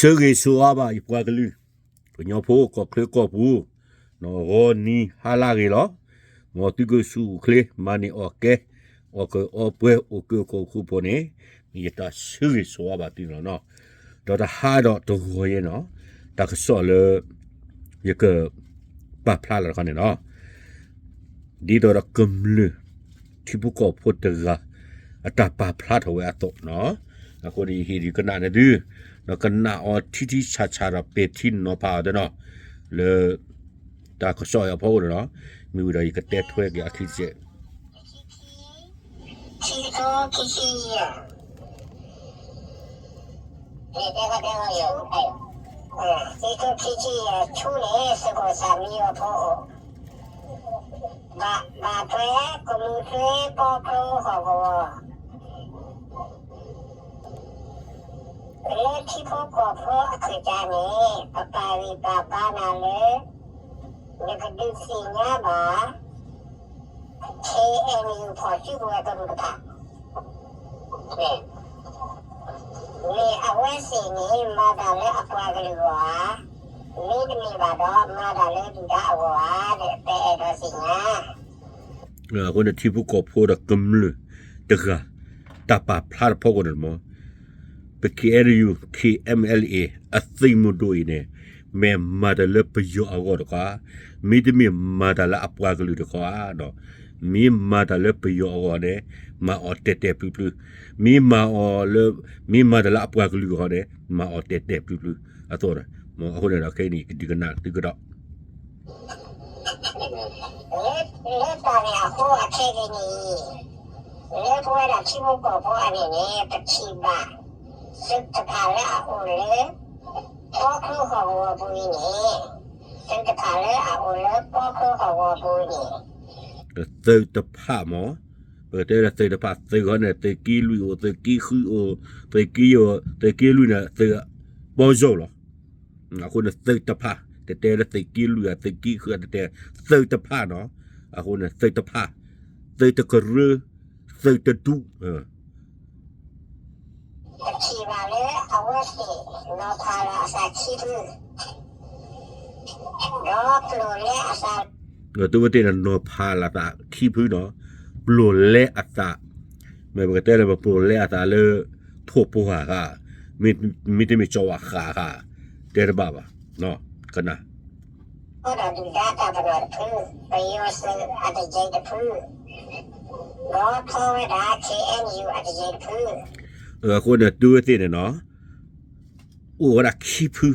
တၢ်ဂ့ၤဆိၣ်အါဘၣ် ယပှၤကလုာ်, ကညီဖိကီၢ်ချၢကီၢ်ပူၤ, နီၢ်ဂီၤနံၤဟါလၢအဂ့ၤလီၤ. မ်သုကဆူၣ်အိၣ်ချ့ မၤန့ၢ်အီၣ်ကဲ, အီၣ်ကၢအီပှဲၤ အိၣ်ကၢခိၣ်ခိၣ်ဖိန့ၣ်, ယတၢ်ဆၢဂ့ၤဆိၣ်အါဘၣ်သုန့ၣ်လီၤနီၤ. ဒီးတဟါဒီးတဂီၤယဲနီၤ, တၢ်ကစီၣ်လၢ ယက ပာ်ဖျါလီၤတခီန့ၣ်နီၤ ဒ်သိးဒီးကမျၢၢ် ထံဖိကီၢ်ဖိတဂၤ အတၢ်ပာ်ဖျါထီၣ်ဝဲအသိးနီၤ. အဃိန့ၣ် ယဟ့ၣ်ဒုးကနၣ်န့ၣ်သု, ဒီးကနၣ်အီၤထံထံဆးဆးဒီးပဲာ်ထံနီၤဖးအီၤသ့နီၤ, လၢ တၢ်ကစီၣ်အံၤအဖီခိၣ်န့ၣ်နီၤ, မ့ၢ်ဝံၤဒီးယကတဲထွဲက့ၤအခံတစဲး ခံကထိခံဆံယဲၢ်, ခံကထိခံဆံယဲၢ်ဆူန့ၣ် သုးခိၣ်စၣ်မံအီၤဖိအိၣ်, ဘၣ်ထွဲကမူၤထွဲပီချိဟီၣ်ကဝီၤ လၢထံဖိကီၢ်ဖိအခွဲးအယာ်န့ၣ် ပပာ်ဂံၢ်ပာ်ဘါနၤလၢ နကဒုးသ့ၣ်ညါဘၣ် KNU ဖီၣ်စုကဝဲၤကရူၢ်ကထါ မ့ၢ်အဝဲသ့ၣ်န့ၣ် မၤတၢ်လၢအပှၤကလုာ်အဂီၢ်ဧါ, မ့တမ့ၢ်ဘၣ်ဒီး မၤတၢ်လၢဒုၣ်ဒါအဂီၢ်ဧါ, ပအဲၣ်ဒိးသ့ၣ်ညါ အဃိန့ၣ် ထံဖိကီၢ်ဖိဒီးကမျၢၢ်တဂၤ တၢ်ပာ်ဖျါတဖီခိၣ်န့ၣ်မ့ၢ် ပ KNU KNLA အသုးမုၢ်ဒိၣ်အံၤန့ၣ် မ့ၢ်မၤတၢ်လၢပယီၤအဂီၢ်တခီဧါ, မ့တမ့ၢ်မၤတၢ်လၢအပှၤကလုာ်တခီဧါ, မ့ၢ်မၤတၢ်လၢပယီၤအဂီၢ်န့ၣ် မၤအီၤတဲာ်တဲာ်ဖျုဖျု, မ့ၢ်မၤအီၤလၢ မ့ၢ်မၤတၢ်လၢအပှၤကလုာ်အဂီၢ်န့ၣ် မၤအီၤတဲာ်တဲာ်ဖျုဖျုအသိး, အဃိန့ၣ်ဒီးခဲအံၤန့ၣ် ယကဒုးကနၣ်သုကဒီး လၢတၢ်န့ၣ်အဃိအခဲကနံၣ်အံၤ, လၢပဝဲဒၣ်ထံဖိကီၢ်ဖိအန့ၣ်န့ၣ် ပထံၣ်ဘၣ် သုးတဖၣ်လၢအအိၣ်လၢ ပီချိဟီၣ်ကဝီၤပူၤအံၤန့ၣ်, သုးတဖၣ်လၢအအိၣ်လၢပီချိဟီၣ်ကဝီၤပူၤအံၤန့ၣ်, သုးတဖၣ်မ့ၢ်, ပကတဲလၢသုးတဖၣ် သုးဂီၢ်န့ၣ် သုးက့လွံၢ်အိၣ် သုးက့ဃုအိၣ် သုးက့ယိာ် သုးက့လွံၢ်န့ၣ် သုးပီၢ်ယိာ်လီၤ. အဃိန့ၣ်သုးတဖၣ် တတဲလၢသုးက့လွံၢ်ဧါ သုးက့ဃုဧါ တတဲ သုးတဖၣ်နီၤ. အဃိန့ၣ်သုးတဖၣ် သုးတကရၢ သုးတဒူၣ် ပထံၣ်ဘၣ်လၢအဝဲသ့ၣ် နီၤဖးလီၤအသးခံဖု ဒီးပျိာ်လဲအသး ဒီးသုဝဲသ့ၣ်န့ၣ် နီၤဖးလီၤသးခံဖုနီၤ, ပျိာ်လဲအသး, မ့ၢ်ပကတဲလၢပပျိာ်လဲအသးလၢ ထိၣ်ပှၢ်ဃာ်, မ့တမ့ၢ်ကၠီဝါဃာ်ဃာ်, တဲတဘၣ်ဘၣ်, ကနၣ် ဒီးဒုၣ်ဒါတၢ်ပနီၣ်တဖု, ပယီၤသုးအတယံၤတဖု, ဒီးထီဝဲဒၣ် KNU အတယံၤတဖု. အဃိန့ၣ် သုဝဲသ့ၣ်န့ၣ်နီၤ အိၣ်ဝဲဒၣ်ခံဖု,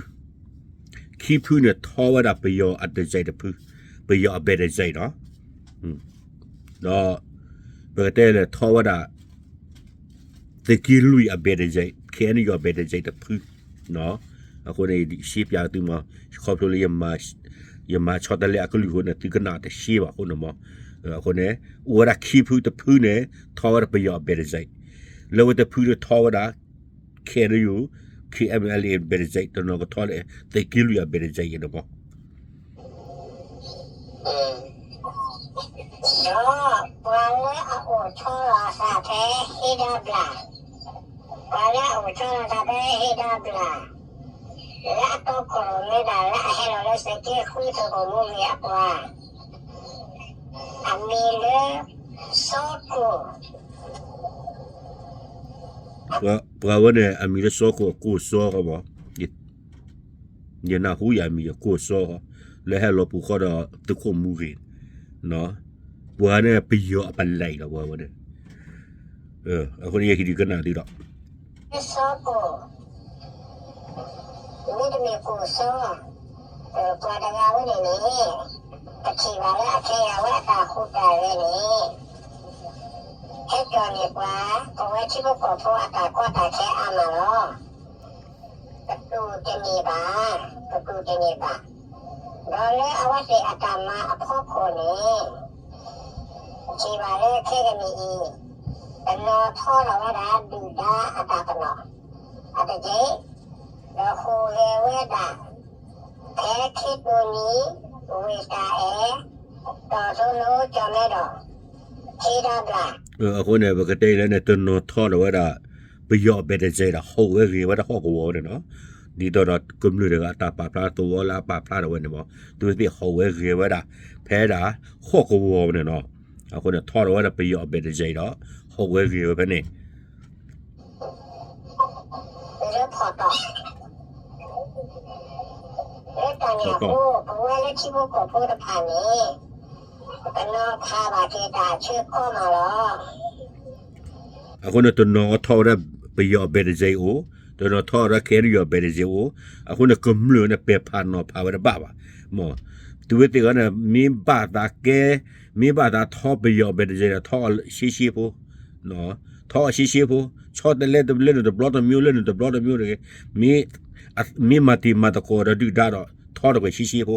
ခံဖုန့ၣ်ထီဝဲဒၣ်ပယီၤအတယံၤတဖု, ပယီၤအဘဲတယံၤနီၤ, ဒီး ပကတဲလၢထီဝဲဒၣ် သုးက့လွံၢ်အဘဲတယံၤ, KNU အဘဲတယံၤတဖု, အဃိန့ၣ် ရှဲပၠးသုမး, ခီဖျိလၢ ယမၤဆီတလဲအကလုၢ်အဃိန့ၣ် သုကနၣ်တရှဲဘၣ်အဃိန့ၣ်မး, အဃိန့ၣ် အိၣ်ဝဲဒၣ်ခံဖုတဖုန့ၣ် ထီဝဲဒၣ်ပယီၤအဘဲတယံၤ, လၢဝဲတဖုန့ၣ်ထီဝဲဒၣ် KNU, KNLA အဘဲတယံၤ တနီၤကထီလၢ သုးက့လွံၢ်အဘဲတယံၤအံၤန့ၣ်မး ဒီးပှၤလၢအအိၣ်ဆီလီၤအသးဖဲဟ့ၣ်ဒီးဘျၣ်, ပှၤလၢအအိၣ်ဆီလီၤအသးဖဲဟ့ၣ်ဒီးဘျၣ်, လၢအတီခိၣ်ရိၣ်မဲဘၣ်လၢအဟဲလီၤလၢသုးက့ဃု သုးခိၣ်မူဂ့ၤအပှၤ, အမံၤလၢ စီၤကိၣ် ပှၤဝဲန့ၣ် အမံၤလၢစီၤကိၣ် ကိၣ်စီဃီမး, ယနၢ်ဟူယၤမံၤ ကိၣ်စီဃီ, လၢဟဲလီၤပူၤဃီဒီးသုးခိၣ်မူဂ့ၤ, ပှၤန့ၣ်ပယီၤအပလဲၤလီၤ ပှၤဝဲန့ၣ်, အဃိန့ၣ်ယဟံးဒုးကနၣ်သုဒီး စီၤကိၣ် မ့တမ့ၢ်ကိၣ်စီ, ပှၤတဂၤဝဲန့ၣ်န့ၣ်, ပထံၣ်ဘၣ်လၢအခဲအံၤအဝဲအတၢ်ဟူးတၢ်ဂဲၤန့ၣ်, ဟဲကၠီၣ်န့ၢ်ပှၤ ပဝဲထံဖိကီၢ်ဖိအတၢ်ကီတၢ်ခဲအါမးလီၤ. ပတူၢ်တန့ၢ်ဘၣ်, ပတူၢ်တန့ၢ်ဘၣ်. ဒီးလၢအဝဲသ့ၣ်အတၢ်မၤအဖီခိၣ်န့ၣ်, ထံၣ်ဘၣ်လၢခဲကနံၣ်အံၤ, တနီၤထီထီၣ်ဝဲဒၣ်ဒုၣ်ဒါအတၢ်ပနီၣ် အတက့ၢ်, ဒီးဟူးဂဲၤဝဲဒၣ် ဖဲခ့တိၢ်နံၤ ဝ့ၢ်တၢ်အဲၣ် တီၢ်သိလိ ကၠီၣ်မဲဒီး ဟ့ၣ်ဒီးဘျၣ်. အဃိန့ၣ် ပကတဲအံၤလၢန့ၣ် တနီၤထီထီၣ်ဝဲဒၣ် ပယီၤအဘဲတယံၤဒီး ဟူးဝဲဂဲၤဝဲဒၣ်ဟီၣ်ကဝီၤဝဲန့ၣ်နီၤ, ဒ်သိးဒီးကမျၢၢ်တဂၤအတၢ်ပာ်ဖျါသဝီလၢအပာ်ဖျါထီၣ်ဝဲန့ၣ်မ့ၢ် သုဝဲသ့ၣ်ဟီၣ်ဝဲဂဲၤဝဲဒၣ် ဖဲဒၣ် ဟီၣ်ကဝီၤန့ၣ်နီၤ. အဃိန့ၣ် ထီထီၣ်ဝဲဒၣ်ပယီၤအဘဲၣ်တယဲၢ်ဒီး ဟီၣ်ဝဲဂဲၤဝဲဖဲန့ၣ် လၢဖီၣ်တီၢ် လၢတၢ်န့ၣ်အဃိ ပဝဲလၢထံဖိကီၢ်ဖိတဖၣ်န့ၣ် ပနီၤဖးဘၣ်က့ၤတၢ်အဆၢကတီၢ်မးလီၤ. အဃိန့ၣ် တနီၤထီၣ်ဝဲဒၣ်ပယီၤအဘဲၣ်တယဲၢ်အိၣ်, တနီၤထီၣ်ဝဲဒၣ် KNU အဘဲၣ်တယဲၢ်အိၣ်, အဃိန့ၣ် ကမျၢၢ်န့ၣ် ပဲာ်ဖးနီၤဖးဝဲတဘၣ်ဘၣ်. မ့ၢ် သုဝဲသ့ၣ်ဂီၢ်န့ၣ် မ့ၢ်ဘၣ်သးကဲ, မ့ၢ်ဘၣ်သးထီပယီၤအဘဲၣ်တယဲၢ်န့ၣ် ထီအီၤရှဲရှဲဖိ ထီအီၤရှဲရှဲဖိ, ဆီတလဲတလဲန့ၣ်တဘျီတမံၤ လၢန့ၣ်တဘျီတမံၤတဂ့ၤ, မ့ၢ်မၤတံၤမၤသကိးဒီးဒုၣ်ဒါဒီး ထီတကွဲၢ်ရှဲရှဲဖိ,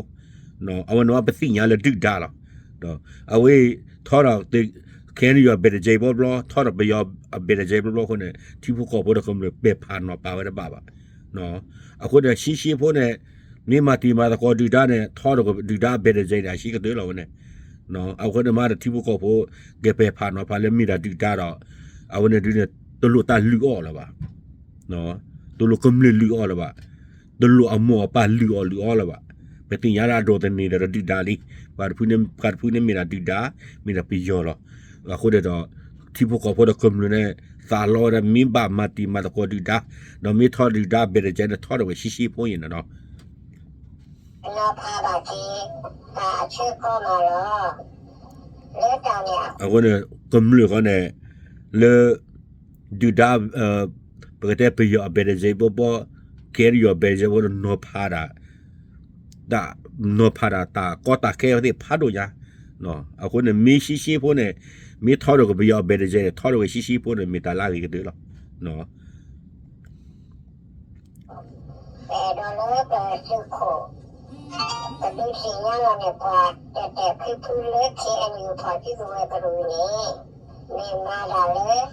အဝဲန့ၣ်ပသ့ၣ်ညါလၢဒုၣ်ဒါလီၤ. အဝဲ ထီဒီး KNU အဘဲၣ်တယဲၢ်ဘျီဘျီ, ထီဒီးပယီၤအဘဲၣ်တယဲၢ်ဘျီဘျီအဃိန့ၣ် ထံဖိကီၢ်ဖိဒီးကမျၢၢ်ပဲာ်ဖးနီၤဖးဝဲတဘၣ်ဘၣ်. အဃိန့ၣ် ရှဲရှဲဖိန့ၣ် မ့ၢ်မၤတံၤမၤသကိးဒုၣ်ဒါန့ၣ် ထီဒီးဒုၣ်ဒါအဘဲၣ်တယဲၢ်န့ၣ် အရှဲကတၢၢ်လီၤဝဲန့ၣ်. အဃိန့ၣ်မ့ၢ်ဒီးထံဖိကီၢ်ဖိ ကပဲာ်ဖးနီၤဖးလၢမ့ၢ်ဒၣ်ဒုၣ်ဒါဒီး အဝဲန့ၣ်ဒုန့ၣ် တလိၣ်တၢ်လုၢ်အီၣ်လၢၤဘၣ်. တလိၣ်ကမျၢၢ်လုၢ်အီၣ်လၢၤဘၣ်. တလိၣ်အမိၢ်အပၢ်လုၢ်အီၣ်လုၢ်အီလၢၤဘၣ်. ပသ့ၣ်ညါလၢအဒိးသန့ၤဒီးဒုၣ်ဒါလံ. ပှၤတဖုန့ၣ်မ့ၢ်ဒၣ်ဒုၣ်ဒါ, မ့ၢ်ဒၣ်ပယီၤလီၤ. အဃိန့ၣ်ဒီး ထံဖိကီၢ်ဖိဒီးကမျၢၢ်န့ၣ် သးလီဝဲဒၣ် မ့ၢ်ဘၣ်မၤတံၤမၤသကိးဒုၣ်ဒါ, ဒီးမ့ၢ်ထီဒုၣ်ဒါအဘဲၣ်တယဲၢ်န့ၣ် ထီဒီးဝဲရှဲရှဲဖိအံၤန့ၣ်နီၤ. အဃိန့ၣ် ကမျၢၢ်ဃီန့ၣ် လၢ ဒုၣ်ဒါ ပကတဲပယီၤအဘဲၣ်တယဲၢ်ဘီဘီ, KNU အဘဲၣ်တယဲၢ်ဘီဘီ နီၤဖးဒၣ် နီၤဖးဒၣ်တၢ်ကီတၢ်ခဲအဝဲသ့ၣ်ဖးဒိၣ်ညါ. အဃိန့ၣ် မ့ၢ်ရှဲရှဲဖိန့ၣ် မ့ၢ်ထီဒီးကပယီၤအဘဲၣ်တယဲၢ်န့ၣ် ထီဒီးဝဲရှဲရှဲဖိန့ၣ် မ့ၢ်တၢ်လၢအဂ့ၤကတၢၢ်လီၤ. ပအဲၣ်ဒိးလၢပသုးခိၣ် ပဒုးသ့ၣ်ညါလီၤန့ၢ်ပှၤ တဲာ်တဲာ်ဖျုဖျုလၢ KNU ဖီၣ်စုကဝဲၤကရူၢ်န့ၣ် မ့ၢ်မၤတၢ်လၢ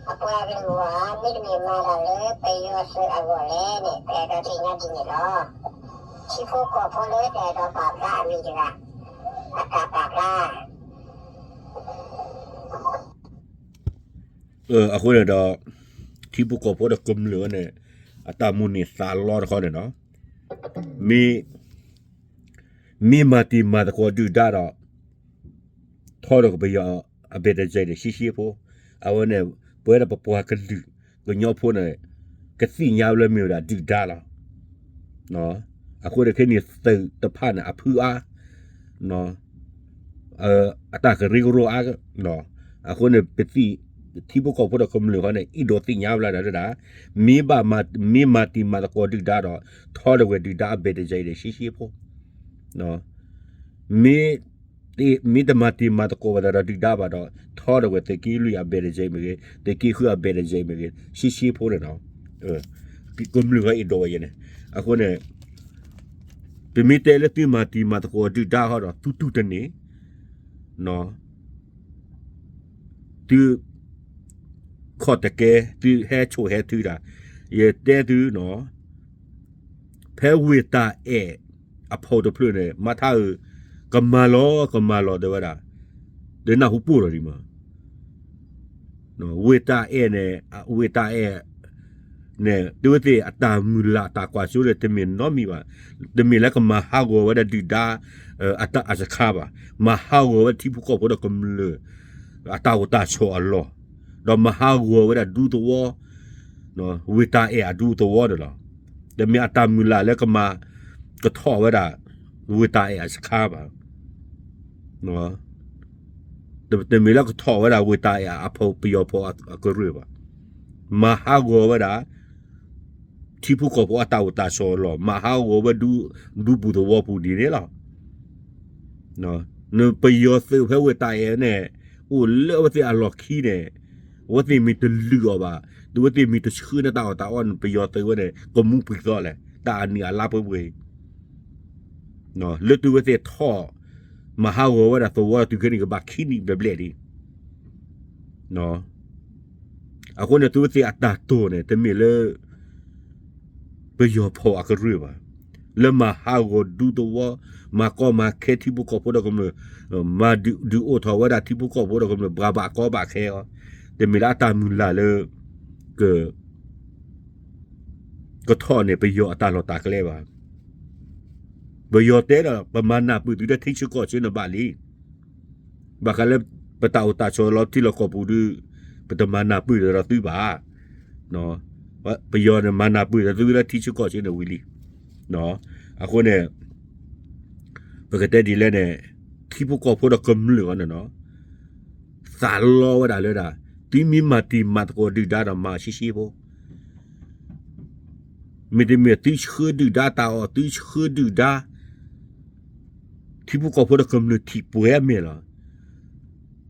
အပှၤကလုာ်အဂီၢ်ဧါ, မ့တမ့ၢ်မၤတၢ်လၢပယီၤသုးအဂီၢ်လဲၣ်န့ၣ် ပအဲၣ်ဒိးသ့ၣ်ညါဒ်န့ၣ်လီၤ. ထံဖိကီၢ်ဖိလၢတအဲၣ်ဒိးပာ်ဖျါအမံၤတဂၤ အတၢ်ပာ်ဖျါ အဃိန့ၣ်ဒီး ထံဖိကီၢ်ဖိဒီးကမျၢၢ်န့ၣ် အတၢ်မိၣ်န့ၢ်သးလီတခီန့ၣ်နီၤ, မ့ၢ် မ့ၢ်မၤတံၤမၤသကိးဒုၣ်ဒါဒီး ထီဒီးကပယီၤအဘဲၣ်တယဲၢ်န့ၣ် ရှဲရှဲဖိ, အဝဲန့ၣ် ပဝဲဒၣ်ပပှၤကလုာ်ကညီဖိန့ၣ် ကသ့ၣ်ညါဝဲလၢမ့ၢ်ဝဲဒၣ်ဒုၣ်ဒါလီၤ. အဃိန့ၣ်ခဲအံၤန့ၣ် သုးတဖၣ်န့ၣ် အဖုအါ အတၢ်ကရၢကရိအါ, အဃိန့ၣ် ပသ့ၣ် ထံဖိကီၢ်ဖိဒီးကမျၢၢ်ဃီန့ၣ် အဲၣ်ဒိးသ့ၣ်ညါဝဲလၢဒၣ် မ့ၢ်ဘၣ် မ့ၢ်မၤတံၤမၤသကိးဒုၣ်ဒါဒီး ထီဒီးဝဲဒုၣ်ဒါအဘဲၣ်တယဲၢ်န့ၣ် ရှဲရှဲဖိ, မ့ၢ် မ့ၢ်တမၤတံၤမၤသကိးဘၣ်သးဒီးဒုၣ်ဒါဘၣ်ဒီး ထီဒီးဝဲသုးက့လွံၢ်အဘဲၣ်တယဲၢ်မ့ၢ်ဂ့ၤ, သုးက့ဃုအဘဲၣ်တယဲၢ်မ့ၢ်ဂ့ၤ ရှဲရှဲဖိန့ၣ်နီၤ. ကမျၢၢ်ဃီအဲၣ်ဒိးဝဲယဲန့ၣ်. အဃိန့ၣ် ပမ့ၢ်တဲလၢသုမၤတံၤမၤသကိးဒုၣ်ဒါဃီဒီး သုတူၢ်တန့ၢ် သု ခီၣ်တကဲ သုဟဲဆိၣ်ဟဲထုတၢ်, ယတဲသုနီၤ, ဖဲဝ့ၢ်တၢ်အဲၣ်အဖီတဖျၢၣ်န့ၣ် မၤထါဧၢ, ကမၤလီၤ ကမၤလီၤတဲဝဲဒၣ်, ဒီးနၢ်ဟူပိၢ်လီၤဒံးမး ဝ့ၢ်တၢ်အဲၣ်န့ၣ် ဝ့ၢ်တၢ်အဲၣ်န့ၣ် သုဝဲသ့ၣ်အတၢ်မုၢ်လၢ်တၢ်ကွၢ်စိန့ၣ် တမ့ၢ်နီတမံၤဘၣ်. တမ့ၢ်လၢကမၤဟးဂီၤဝဲဒၣ်ဒုၣ်ဒါ အစခါဘၣ်. မၤဟးဂီၤဝဲထံဖိကီၢ်ဖိဒီးကမျၢၢ် အတၢ်အိၣ်တၢ်ဆိးအလီၢ်, ဒီးမၤဟးဂီၤဝဲဒၣ်ဒူသဝီ ဝ့ၢ်တၢ်အဲၣ်အဒူသဝီန့ၣ်လီၤ. တမ့ၢ်အတၢ်မုၢ်လၢ်လၢကမၤ ကထီၣ်ဝဲဒၣ် ဝ့ၢ်တၢ်အဲၣ်အစခါဘၣ်. တမ့ၢ်လၢကထီၣ်ဝဲဒၣ်ဝ့ၢ်တၢ်အဲၣ်အဖီပယီၤဖီအကရၢၢ်ဘၣ်. မၤဟးဂီၤဝဲဒၣ် ထံဖိကီၢ်ဖိအတၢ်အိၣ်တၢ်ဆိးအလီၢ်, မၤဟးဂီၤဝဲဒူ ဒူပူၤသဝီပူၤဒ်န့ၣ်လီၤ. နပယီၤသုးဖဲဝ့ၢ်တၢ်အဲၣ်န့ၣ် အိၣ်လၢအဝဲသ့ၣ်အလီၢ်ခံန့ၣ် အဝဲသ့ၣ်မ့ၢ်တလုၢ်အီၤဘၣ်, အဝဲသ့ၣ်မ့ၢ်တဆှၢန့ၢ်တၢ်အီၣ်တၢ်အီန့ၣ် ပယီၤသုးဝဲန့ၣ် ကမူပှံၤသီလဲၣ်, တၢ်အနံၣ်အလါပှဲၤပှဲၤအံၤ လၢတုၤဝဲသ့ၣ်ထီၣ် မၤဟးဂီၤဝဲဒၣ်သဝီတုၤခဲနံၣ်ကဘၣ်ခံနံၣ်ဘျဲၣ်ဘျဲၣ်လံ. အဃိန့ၣ် သုဝဲသ့ၣ်အတၢ်တိာ်န့ၣ် တမ့ၢ်လၢ ပယီၤဖီအကရၢၢ်ဘၣ်. လၢမၤဟးဂီၤဒူသဝီ, မၤကီမၤခဲထံဖိကီၢ်ဖိဒီးကမျၢၢ်, မၤဒုးအိၣ်ထီၣ်ဝဲဒၣ်ထံဖိကီၢ်ဖိဒီးကမျၢၢ် ပှၤဘၣ်ကီဘၣ်ခဲအီၤ, တမ့ၢ်လၢအတၢ်မုၢ်လၢ်လၢ က ကထီၣ်န့ၣ် ပယီၤအတၢ်လီၢ်တၢ်ကျဲဘၣ်. ပယီၤတဲဒီး ပမၤနၢ်ပၢၢ်သုလၢထံဆၢကီၢ်ဆၢန့ၣ်ဘၣ်လံ. ဘၣ်ဃးလၢပတၢ်အိၣ်တၢ်ဆိးလီၤထံလီၢ်ကီၢ်ပူၤဒီး ပတမၤနၢ်ပၢၢ်ဒီးသုဘၣ်. ပယီၤန့ၣ် မၤနၢ်ပၢၢ်ဒီးသုလၢထံဆၢကီၢ်ဆၢန့ၣ်ဝံၤလံ. အဃိန့ၣ် ပကတဲဒ်လဲၣ်န့ၣ် ထံဖိကီၢ်ဖိဒီးကမျၢၢ်အီၤန့ၣ်နီၤ သးလီဝဲဒၣ်လၢဒၣ် သုမ့ၢ်မၤတံၤမၤသကိးဒုၣ်ဒါဒီးမၤရှဲရှဲဖိ မ့တမ့ၢ်သုဆှၢဒုၣ်ဒါတၢ်အီၣ် သုဆှၢဒုၣ်ဒါ ထံဖိကီၢ်ဖိဒီးကမျၢၢ်ထံၣ်ပှဲၤအမဲာ်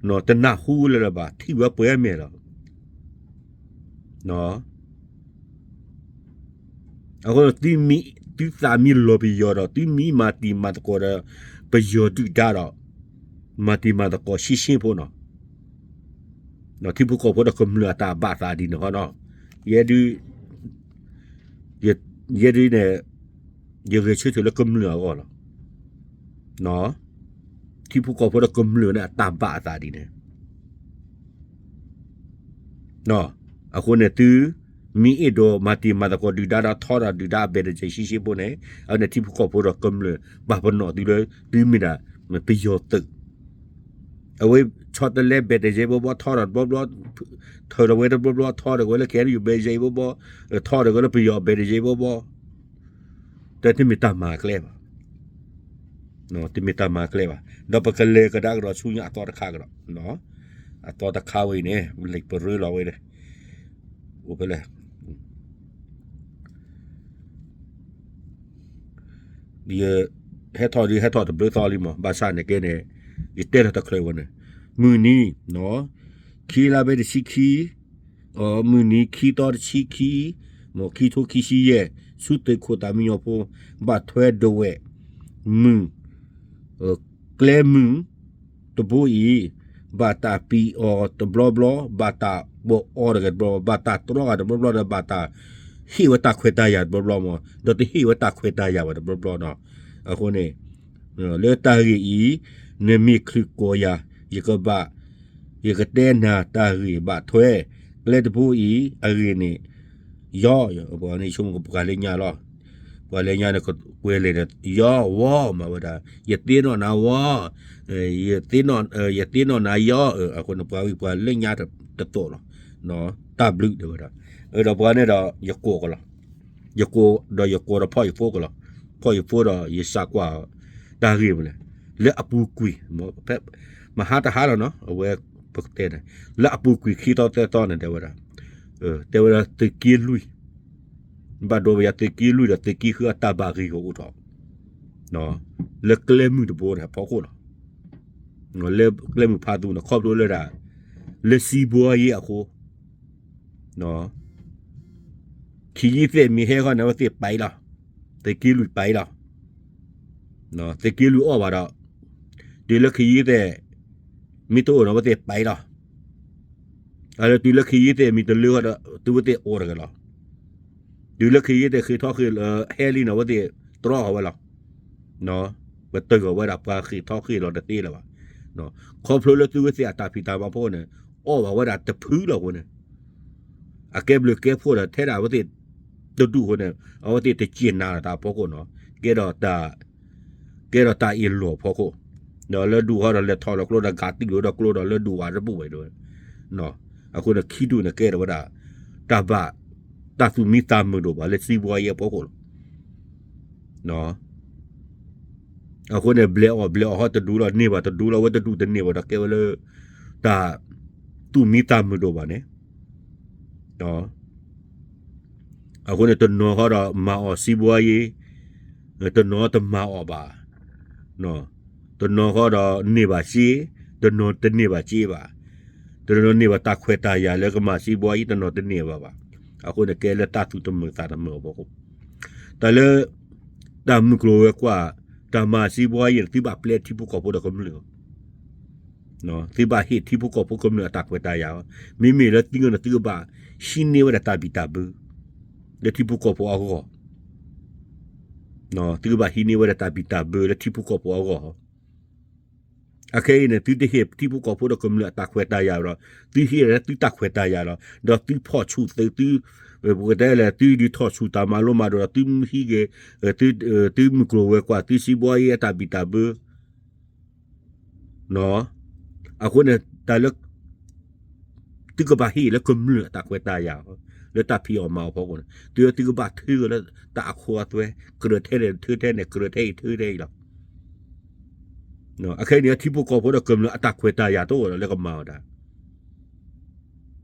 လီၤ. တနၢ်ဟူလၢၤလၢၤဘၣ် ထံၣ်ဝဲပှဲၤအမဲာ်လီၤ. အဃိ သုသးမ့ၢ်လီၤပယီၤဒီး သုမ့ၢ်မၤတံၤမၤသကိးဒီး ပယီၤဒုၣ်ဒါဒီး မၤတံၤမၤသကိးရှဲရှဲဖိနီၤ. ထံဖိကီၢ်ဖိဒီးကမျၢၢ်အတၢ်ဘၣ်သးဒ်န့ၣ်ဃီနီၤ. ယဲဒု ယဲဒုန့ၣ် ယဂဲၤဆၢထၢၣ်လၢကမျၢၢ်အဂီၢ်လီၤ. ထံဖိကီၢ်ဖိဒီးကမျၢၢ်န့ၣ် အတၢ်ဘၣ်အသးဒ်န့ၣ် အဃိန့ၣ် သုမ့ၢ်အဲၣ်ဒိးမၤတံၤမၤသကိးဒုၣ်ဒါဒီးထီဒီးဒုၣ်ဒါအဘဲၣ်တစဲးရှဲရှဲဖိန့ၣ် အဝဲန့ၣ်ထံဖိကီၢ်ဖိဒီးကမျၢၢ် ပာ်ပနီၣ်သုလၢ သုမ့ၢ်ဒၣ် ပယီၤသုး အဝဲဆီတလဲဘဲၣ်တစဲးဘီဘီ ထီဒီးတဘျီဘျီ ထီဒီးဝဲတဘျီဘျီ ထီဒီးဝဲလၢ ခဲအံၤ ဘဲၣ်တစဲးဘီဘီ ထီဒီးဝဲလၢပယီၤဘဲၣ်တစဲးဘီဘီ တမ့ၢ်တၢ်မၤကျဲဘၣ်. တမ့ၢ်တၢ်မၤကျဲဘၣ်. ဒီးပကလဲၤကဒါကဒီးဆူညါအသီတခါကဒီး, အသီတခါဝဲအံၤန့ၣ် လံာ်ပရၢလီၤဝဲန့ၣ် အိၣ်ဖဲလဲၣ် ယဟဲထီၣ်ဒုးဟဲထီၣ်တဘျုးသီလံမး ဘၣ်ဆၣ်န့ၣ်ကဲန့ၣ် ယတဲလီၤတချုးဝဲန့ၣ် မုၢ်နံၤ ခံလါဘဲတဆံခံ မုၢ်နံၤခံသီတဆံခံ မ့ၢ်ခံထိခံဆံယဲၢ် ဆူသုးခိၣ်သးမံညီဖိ ဘၣ်ထွဲဒဝဲၢ် မုၢ် ကျဲမုၢ်တဘိအံၤ ဘၣ်တၢ်ပံၤအီၤတဘျီဘျီ ဘၣ်တၢ်ပအီတဂၤတဘျီဘျီ ဘၣ်တၢ်တြီဂၤတဘျီဘျီဒီး ဘၣ်တၢ်ဟ့ၣ်ဝဲတၢ်ခွဲးတၢ်ယာ်တဘျီဘျီမး ဒီးတဟ့ၣ်ဝဲတၢ်ခွဲးတၢ်ယာ်ဘၣ်တဘျီဘျီနီၤ. အဃိန့ၣ် လၢတၢ်ဂ့ၢ်အံၤ နမ့ၢ်ချုးကိးယၤ ယကဘၣ် ယကတဲနၤတၢ်ဂ့ၢ်ဘၣ်ထွဲ ကျဲတဘိအံၤ အဂ့ၢ်န့ၣ် ယီၤ ပှၤန့ၣ်ဆိကမိၣ်ပှၤလၢညါလီၤ. ပှၤလၢညါန့ၣ် ကွဲးလဲၣ်ဒီး ယီၤဝီ မၤဝဲဒၣ် ယသ့ၣ်နီၣ်နၤဝီ ယသ့ၣ်နီၣ်နၤယီၤ အဃိန့ၣ်ပှၤဝံၤပှၤလၢညါတသိးလီၤ. တၢ်ဘျုးတဲဝဲဒၣ် ဒီးပှၤန့ၣ်ဒီး ယကိးကလီၤ ယကိးဒီးယကိးဒီးဖီၣ်ယဖိကလီၤ. ဖီၣ်ယဖိဒီးယစးကွၢ် တၢ်ဂ့ၢ်မနုၤလဲၣ် လၢအပူၤကွံာ် မဟါတဟါလီၤနီၤ အဝဲပကတဲန့ၣ် လၢအပူၤကွံာ်ခံသီသၢသီန့ၣ် တဲဝဲဒၣ် တဲဝဲဒၣ်သုးက့လွံၢ် ဘၣ်ဒိဝဲယၤသုးက့လွံၢ်ဒီးသုးက့ဃုအတၢ်ဘၣ်ဂ့ၢ်ကအိၣ်ထီၣ် လၢကျဲမုၢ်တဘိန့ၣ်ဖီခိၣ်လီၤ. လၢကျဲမုၢ်ဖးသူန့ၣ် ခီဖျိလၢဒၣ် လၢစံဘှီယ့အဃိ ခံယံသဲးမ့ၢ်ဟဲဃီန့ၣ် အဝဲသ့ၣ်ပာ်လီၤ သုးက့လွံၢ်ပာ်လီၤ သုးက့လွံၢ်အီၣ်ဘၣ်ဒီး တုၤလၢခံယံသဲး မ့ၢ်တအိၣ်န့ၣ် အဝဲသ့ၣ်ပာ်လီၤ အလၢတုၤလၢခံယံသဲးမ့ၢ်တလၢဃီဒီး သုဝဲသ့ၣ်အိၣ်တဂ့ၤလီၤ. တုၤလၢခံယံသဲးဃ့ၢ်ထီၣ်ဃ့ၢ်လီၤဟဲလံန့ၣ် အဝဲသ့ၣ်တြီဃီၤဝဲလီၤ. ပတဂီၤဝဲဒၣ်ပှၤဃ့ၢ်ထီၣ်ဃ့ၢ်လီၤတသ့လၢၤဘၣ်. ခီဖျိလၢသုဝဲသ့ၣ်အတၢ်ဖံးတၢ်မၤဖိန့ၣ် အီၣ်ဘၣ်ဝဲဒၣ်တဖုလီၤအဃိန့ၣ် အကဲဘျုးကဲဖှိၣ်ဒီးထဲဒၣ်အဝဲသ့ၣ်တဒူၣ်အဃိန့ၣ် အဝဲသ့ၣ်တစ့ၢ်နာ်လီၤတၢ်အဖီခိၣ်နီၤ ကဲဒီးတၢ် ကဲဒီးတၢ်အ့ၣ်လိာ်အဖီခိၣ် ဒီးလၢဒူၣ်ဃီဒီးလဲၤထီၣ်လီၤကျိဒီးဂာ်တံၢ်လိာ်ဒီးကျိဒီးလၢဒူၣ်ဝးတဘူၣ်ဝဲဒၣ် အဃိန့ၣ်ခံဒူၣ်န့ၣ်ကဲဒီးဝဲဒၣ် တၢ်ဘၣ် တၢ်သူၣ်မံသးမုာ်ဒိၣ်ဘၣ်လၢစံဘှီယ့အဖီခိၣ်လီၤ. အဃိန့ၣ် ဘျဲးအီၣ်ဘျဲးအီၣ်ဟီတဒူၣ်လီၤ န့ၢ်ဘၣ်တဒူၣ်လီၤ ဝဲတဒူၣ်တန့ၢ်ဘၣ်ဒီးကဲဝဲလၢ တၢ်သူၣ်မံသးမုာ်ဒိၣ်ဘၣ်န့ၣ် အဃိန့ၣ် တနီၤဃီဒီးမၤအီၣ်စံဘှီယ့ တနီၤတမၤအီၣ်ဘၣ် တနီၤဃီဒီးန့ၢ်ဘၣ်စ့ တနီၤတန့ၢ်ဘၣ်စ့ဘၣ် တနီၤန့ၢ်ဘၣ်တၢ်ခွဲးတၢ်ယာ်လၢကမၤစံဘှီယ့ တနီၤတန့ၢ်ဘၣ်ဘၣ် အဃိန့ၣ်ကဲလၢတၢ်သူၣ်တမုာ်သးတမုာ်အဖီခိၣ် တၢ်လၢ တၢ်မုၢ်ကျိၤဝဲၤကွာ် တၢ်မၤစံဘှီယ့န့ၣ် သုဘၣ်ပျဲထံဖိကီၢ်ဖိဒီးကမျၢၢ် သုဘၣ်ဟ့ၣ်ထံဖိကီၢ်ဖိကမျၢၢ်အတၢ်ခွဲးတၢ်ယာ်, မ့မ့ၢ်လၢသုကန့ၣ် သုကဘၣ်ဟံးန့ၢ်ဝဲဒၣ်တၢ်ဘံၣ်တၢ်ဘၢ လၢထံဖိကီၢ်ဖိအဂီၢ်, သုကဘၣ်ဟံးန့ၢ်ဝဲဒၣ်တၢ်ဘံၣ်တၢ်ဘၢလၢထံဖိကီၢ်ဖိအဂီၢ်. အခဲအံၤန့ၣ် သုတဟ့ၣ်ထံဖိကီၢ်ဖိဒီးကမျၢၢ်အတၢ်ခွဲးတၢ်ယာ်ဒီး သုဟ့ၣ်လၢသုတၢ်ခွဲးတၢ်ယာ်လီၤ. ဒီးသုဖီၣ်ဆူၣ်သု သု ပကတဲလဲၣ် သုဒုးထီၣ်ဆူၣ်တၢ်မၤလိမၤဒိးဒီး သုဟံးဂ့ၤ, သုမုၢ်ကျိၤဝဲၤကွာ် သုစံးဘှီယ့အတၢ်ဘံၣ်တၢ်ဘၢ အဃိန့ၣ် တၢ်လၢ သုကဘၣ်ဟ့ၣ်လၢကမျၢၢ်အတၢ်ခွဲးတၢ်ယာ် လၢတၢ်ဖံးအီၣ်မၤအီၣ်ဖီခိၣ်န့ၣ် သုသုကဘၣ်ထုးလၢတၢ်အခိအသွဲ, ကြၢးထဲန့ၣ်ထုးထဲန့ၣ် ကြၢးထဲအံၤထုးထဲအံၤလီၤ. အခဲအံၤန့ၣ် ထံဖိကီၢ်ဖိဒီးကမျၢၢ်အတၢ်ခွဲးတၢ်ယာ်တအိၣ်ဒီးလၢကမၤအီၤတၢ်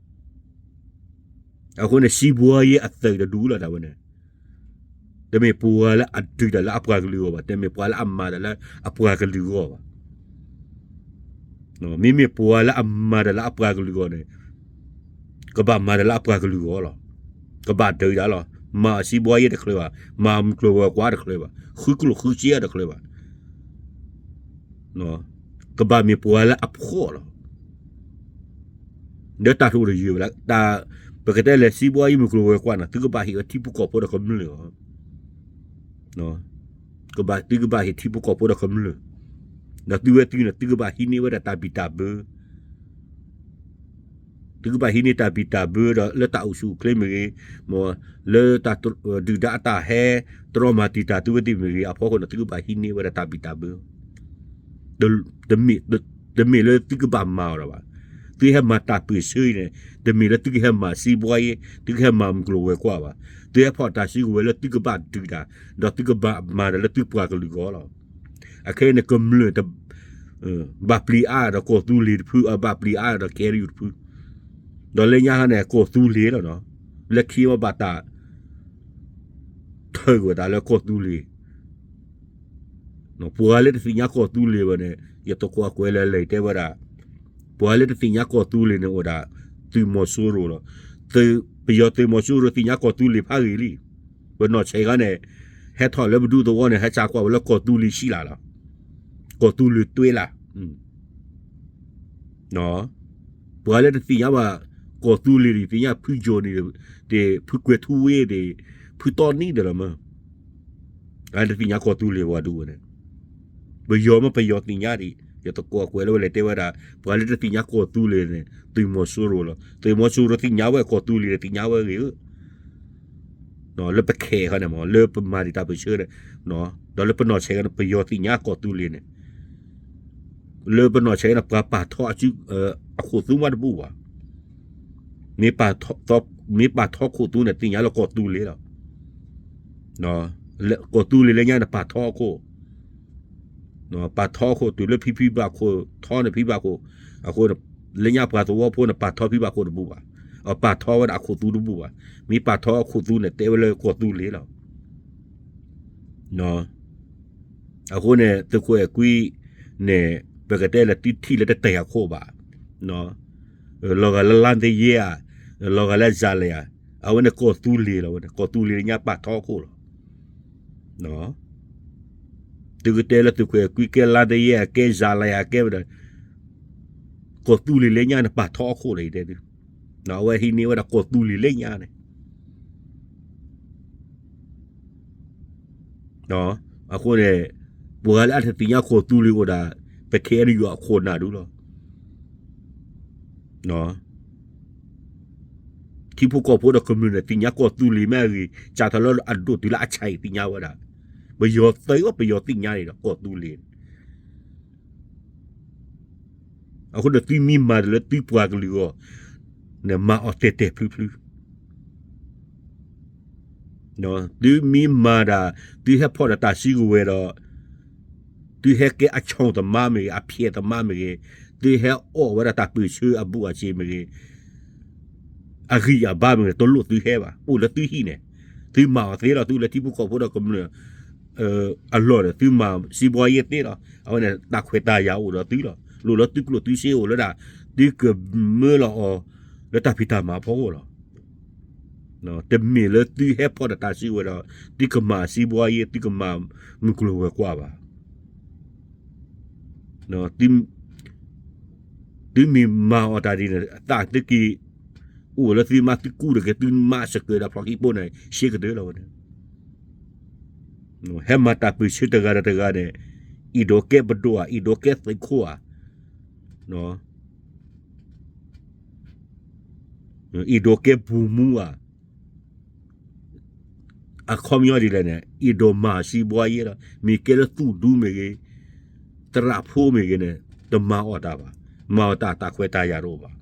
အဃိန့ၣ် စံးဘှီယ့အသုးတဒူလီၤ တၢ်ဝဲန့ၣ် တမ့ၢ်ပှၤလၢအဒုးတၢ်လၢအပှၤကလုာ်အဂီၢ်ဘၣ်, တမ့ၢ်ပှၤလၢအမၤတၢ်လၢအပှၤကလုာ်အဂီၢ်ဘၣ်. မ့မ့ၢ်ပှၤလၢအမၤတၢ်လၢအပှၤကလုာ်အဂီၢ်န့ၣ် ကဘၣ်မၤတၢ်လၢအပှၤကလုာ်အဂီၢ်လီၤ. ကဘၣ်ဒုးတၢ်လီၤ. မၤအီၣ်စံးဘှီယ့တချုးဘၣ်, မၤမုၢ်ကျိၤဝဲၤကွာ်တချုးဘၣ်, ဃုကျိၣ်ဃုစ့တချုးဘၣ်. ကဘၣ်မ့ၢ်ပှၤလၢအဖှီၣ်လီၤ. ဒီးတၢ်တအိၣ်တယုၢ်ဘၣ်လၢ ပကတဲလဲၤစံးဘှီယ့မုၢ်ကျိၤဝဲၤကွာ်န့ၣ် သုကဘၣ်ဟ့ၣ်ဝဲထံဖိကီၢ်ဖိဒီးကမျၢၢ်လီၤ. သုကဘၣ်ဟ့ၣ်ထံဖိကီၢ်ဖိဒီးကမျၢၢ်, ဒီးသုဝဲသုန့ၣ် သုကဘၣ်ဟံးန့ၢ်ဝဲဒၣ်တၢ်ဘံၣ်တၢ်ဘၢ သုကဘၣ်ဟံးန့ၢ်တၢ်ဘံၣ်တၢ်ဘၢဒီး လၢတၢ်အိၣ်ဆူၣ်အိၣ်ချ့မ့ၢ်ဂ့ၤ, မ့ၢ်လၢတၢ်ဒုၣ်ဒါအတၢ်ဟဲ တြီမၤတံာ်တာ်သုဝဲသ့ၣ်မ့ၢ်ဂ့ၤ အဖီခိၣ်န့ၣ် သုကဘၣ်ဟံးန့ၢ်ဝဲဒၣ်တၢ်ဘံၣ်တၢ်ဘၢ တမ့ၢ်လၢသုကဘၣ်မၤအီၤဒီးဘၣ်. သုဟဲမၤတၢ်ပၢၢ်ဆၢအံၤန့ၣ် တမ့ၢ်လၢသုကဟဲမၤစံးဘှီယ့, သုကဟဲမၤမုၢ်ကျိၤဝဲၤကွာ်ဘၣ်. သုဟဲဖီၣ်တၢ်စုကဝဲၤလၢသုကဘၣ်ဒုးတၢ်, ဒီးသုကဘၣ်မၤတၢ်လၢသုပှၤကလုာ်အဂီၢ်လီၤ. အခဲအံၤန့ၣ် ကမျၢၢ် ဘၣ်ပျံၤအါဒီးကီၢ်သူလ့ၤတဖု, ဘၣ်ပျံၤအါဒီး KNU တဖု, ဒီးလၢညါခါန့ၣ် ကီၢ်သူလ့ၤလီၤနီၤ, လၢခံမ့ၢ်ဘၣ်တၢ် ထုးကွံာ်ဝဲတၢ်လၢကီၢ်သူလ့ၤ ပှၤလၢတသ့ၣ်ညါကီၢ်သူလ့ၤဘၣ်န့ၣ် ယသကိးကွဲးလၢလဲၣ်တဲဝဲဒၣ်, ပှၤလၢတသ့ၣ်ညါကီၢ်သူလ့ၤန့ၣ်အိၣ်ဒၣ် သုးမီၤစိရိၤလီၤ. ပယီၤသုးမီၤစိရိၤသ့ၣ်ညါကီၢ်သူလ့ၤဖးဂ့ၤလံ. ပနီၢ်ဆဲးခါန့ၣ် ဟဲထီၣ်လၢပဒူသဝီန့ၣ် ဟဲစးကွၢ်ဝဲလၢကီၢ်သူလ့ၤဆံးလၢ်လီၤ. ကီၢ်သူလ့ၤတွဲလၢ် ပှၤလၢတသ့ၣ်ညါဘၣ် ကီၢ်သူလ့ၤန့ၣ် သ့ၣ်ညါဖုကၠိၤန့ၣ် ဖုကွဲၤထူဝ့ၣ်န့ၣ် ဖုတီနံဒၣ်လီၤမး, တသ့ၣ်ညါကီၢ်သူလ့ၤဝဲဒၣ်ဝဲန့ၣ်, ပယီၤမ့ၢ်ပယီၤသ့ၣ်ညါဒံး, ယသကိးကွဲးလၢဝဲလဲၣ်တဲဝဲဒၣ် ပှၤလၢတသ့ၣ်ညါကီၢ်သူလ့ၤန့ၣ် သုးမီၤစိရိၤလီၤ. သုးမီၤစိရိၤသ့ၣ်ညါဝဲကီၢ်သူလ့ၤန့ၣ် သ့ၣ်ညါဝဲဂ့ၤဧၢ လၢပခဲခါန့ၣ်မး လၢပမၤဒံးတၢ်ပၢၢ်ဆၢန့ၣ်, ဒီးလၢပနီၢ်ဆဲးခါန့ၣ် ပယီၤသ့ၣ်ညါကီၢ်သူလ့ၤန့ၣ်, လၢပနီၢ်ဆဲးခါန့ၣ် ပှၤပာ်ထီၣ်အခိၣ်သူမးတဘူၣ်ဘၣ်. မ့ၢ်ပာ်ထီၣ်ခိၣ်သူန့ၣ် သ့ၣ်ညါလၢကီၢ်သူလ့ၤလီၤ. ကီၢ်သူလ့ၤလၢညါန့ၣ် ပာ်ထီၣ်အခိၣ် ပာ်ထီၣ်အခိၣ်တုၤလၢဖံဖံဘၣ်ခိၣ် ထီန့ၣ်ဖံဘၣ်ခိၣ်, အဃိ လၢညါပှၤသဝီဖိန့ၣ် ပာ်ထီၣ်ဖံဘၣ်ခိၣ်တဘူၣ်ဘၣ်, ပာ်ထီၣ်ဝဲဒၣ်အခိၣ်သူတဘူၣ်ဘၣ်. မ့ၢ်ပာ်ထီၣ်အခိၣ်သူန့ၣ် တဲဝဲလၢကီၢ်သူလ့ၤလီၤ. အဃိန့ၣ် သုးခိၣ်အဲၣ်ကွံန့ၣ် ပကတဲလၢသုထံၣ်လၢတတဲာ်အခိၣ်ဘၣ်, လီၤဂာ်လၢလါသယဲဧါ, လီၤဂာ်လၢစၤလဲၣ်ဧါ, အဝဲန့ၣ်ကီၢ်သူလ့ၤလီၤ. ဝဲန့ၣ် ကီၢ်သူလ့ၤလၢညါပာ်ထီၣ်အခိၣ်လီၤ. သုကတဲလၢသုးခိၣ်အဲၣ်ကွံကဲလါသယဲဧါ ကဲစၤလဲၣ်ဧါ ကဲဝဲဒၣ် ကီၢ်သူလ့ၤလၢညါန့ၣ် ပာ်ထီၣ်အခိၣ်လီၤ ယတဲသု, အဝဲဟံးန့ၢ်ဝဲဒၣ်ကီၢ်သူလ့ၤလၢညါန့ၣ် အဃိန့ၣ် ပှၤလၢအတသ့ၣ်ညါကီၢ်သူလ့ၤအိၣ်ဒၣ် ပခဲအံၤန့ၣ်ယွၤအခိၣ်နၢ်ဒုလီၤ. ထံဖိကီၢ်ဖိဒီးကမျၢၢ်န့ၣ် သ့ၣ်ညါကီၢ်သူလ့ၤမ့ၢ်အဂ့ၤ စးထီၣ်လၢအဒိၣ်တုၤလၢအဆံးအံၤသ့ၣ်ညါဝဲဒၣ်, ပယီၤသုးအီၤ ပယီၤသ့ၣ်ညါန့ၣ်ဒီးကီၢ်သူလ့ၤ အဃိန့ၣ် သုမ့ၢ်မၤတၢ်လၢသုပှၤကလုာ်အဂီၢ်န့ၣ် မၤအီၤတဲာ်တဲာ်ဖျုဖျု, သုမ့ၢ်မၤတၢ် သုဟဲဖီၣ်ဒီးတၢ်စုကဝဲၤဒီး သုဟဲကဲအဆီၣ်သမါမ့ၢ်ဂ့ၤ အဖျဲးသမါမ့ၢ်ဂ့ၤ, သုဟဲအီၣ်ဝဲဒၣ်တၢ်ပၢၢ်ဆၢအဘူးအစ့ၤမ့ၢ်ဂ့ၤ, အဂံၢ်အဘါမ့ၢ်ဂ့ၤ တလိၣ်သုဟဲဘၣ်, အိၣ်လၢသုဟံၣ်န့ၣ်, သုမၤအီၤသ့လီၤ, သုလၢထံဖိကီၢ်ဖိဒီးကမျၢၢ် အလီၢ်န့ၣ် သုမၤစံးဘှီယဲသ့လီၤ. အဝဲန့ၣ် တၢ်ခွဲးတၢ်ယာ်အိၣ်ဒီးသုလီၤ. လိၣ်လၢသုကျိၣ်သုစ့အိၣ်လၢဒၣ် သုကမၢလီၤအီၤ လၢတၢ်ဖံးတၢ်မၤအဖီခိၣ်လီၤ. တမ့ၢ်လၢသုဟဲဖီၣ်ဒီးတၢ်စုကဝဲၤဒီး သုကမၤစံးဘှီယဲ သုကမၤမုၢ်ကျိၤဝဲၤကွာ်ဘၣ်. သုမ့ၢ်မၤအီၤတၢ်ဒ်န့ၣ် အသးသုက့ၤ အိၣ်လၢသုမါသုကူဒီးက့ၤ သုမါစကၢၤဒီးဖျီခံပိန့ၣ် ရှဲကတၢၢ်လီၤဝဲန့ၣ်. ဟဲမၤတၢ်ပၢၢ်ဆၢတဂၤဒီးတဂၤန့ၣ် အံၤဒီးကဲပဒိၣ်ဧါ, အံၤဒီးကဲသုးခိၣ်ဧါ, အံၤဒီးကဲပူၤမူဧါ, အခီပညီဒ်လဲၣ်န့ၣ် အဲၣ်ဒိးမၤစံးဘှါယဲလီၤ. မ့ၢ်ကဲလၢသူၣ်ဒူမ့ၢ်ဂ့ၤ, သရၣ်ဖိမ့ၢ်ဂ့ၤန့ၣ် တမၤအီၣ်တၢ်ဘၣ်. မၤအီၣ်တၢ်တၢ်ခွဲးတၢ်ယာ်တအိၣ်ဘၣ်.